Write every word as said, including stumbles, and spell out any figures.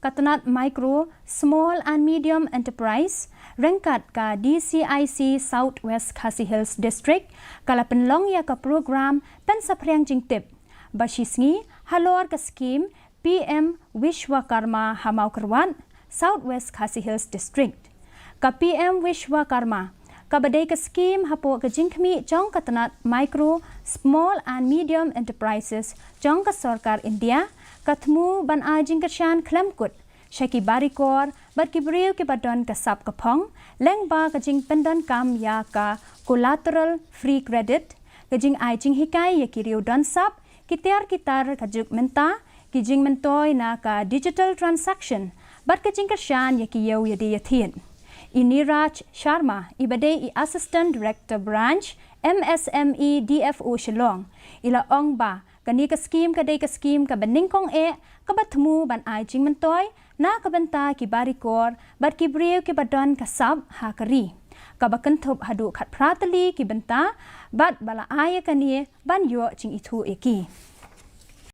Ka tnat Micro, Small and Medium Enterprise ryngkat ka D C I C South West Khasi Hills District ka la pynlong ïa ka program pynsaphriang jingtip ba shisngi halor ka skhim P M Vishwakarma ha Mawkyrwat, South West Khasi Hills District. Ka P M Vishwakarma kaba dei ka skhim hapoh ka jingkhmih jong ka tnat Micro, Small and Medium Enterprises jong ka sorkar India, ka thmu ban ai jingkyrshan khlem kut sha ki barikor bad ki briew kiba don ka sap ka phong, lyngba ka jingpyndonkam ïa ka collateral free credit, ka jingai jinghikai ïa ki riew don sap, ki tiar ki tar ka juk mynta, ki jingmyntoi na ka digital transaction bad ka jingkyrshan ïa ki ïew ïadie ïathied. I Niraj Sharma, iba dei i Assistant Director Branch, M S M E, D F O Shillong, i la ong ba kane ka skhim ka dei ka skhim kaba nyngkong eh kaba thmu ban ai jingmyntoi na ka bynta ki barikor bad ki briew kiba don ka sap ha ka ri, kaba kynthup haduh khatphra tylli ki bynta bad ba la ai ïa kane ban ïoh jingithuh ïa ki.